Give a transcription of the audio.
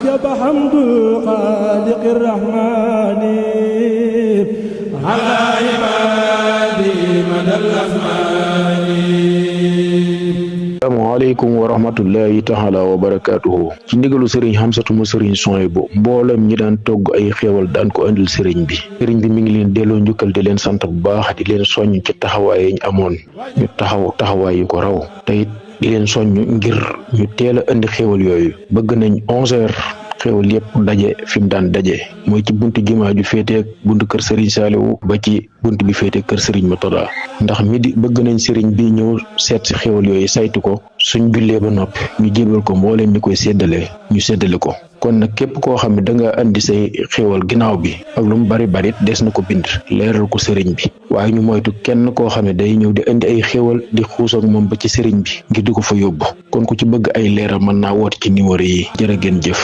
جب حمد الخالق الرحمن على عبادي مدى الأزمان. asalaamaaleykum wa rahmatullahi taala wa barakaatuhu. ci ndigalu sëriñ Xamsatu mu sëriñ Sohaybu mboolem ñi daan togg ay xéewal daan ko andil sëriñ bi mi ngi leen delloo njukkal di leen sant bu baax di leen soññ ci taxawaay yi ñu amoon ñu taxawaay yu ko raw te it di leen soññ ngir ñu teel a indi xéewal yooyu. bëgg nañ 11h xéewal yépp daje fi mu daan daje mooy ci buntu jumaa ju féetee buntu kër sëriñ Saaliwu ba ci buntu bi féetee kër sëriñ Murtada ndax midi bëgg nañ sëriñ bi ñëw seet si xéewal yooyu saytu ko suñ jullee ba noppi ñu jébal ko mbooleem ñu koy séddale ñu séddale ko. kon nag képp koo xam ne da nga andi say xéewal ginnaaw bi ak lu mu bari bari des na ko bind leeral ko sëriñ bi waaye ñu moytu kenn koo xam ne day ñëw di andi ay xéewal di xuus ak moom ba ci sëriñ bi ngir di ko fa yóbbu kon ku ci bëgg ay leeral mën naa woote ci numéro yi jërë ngeen jëf.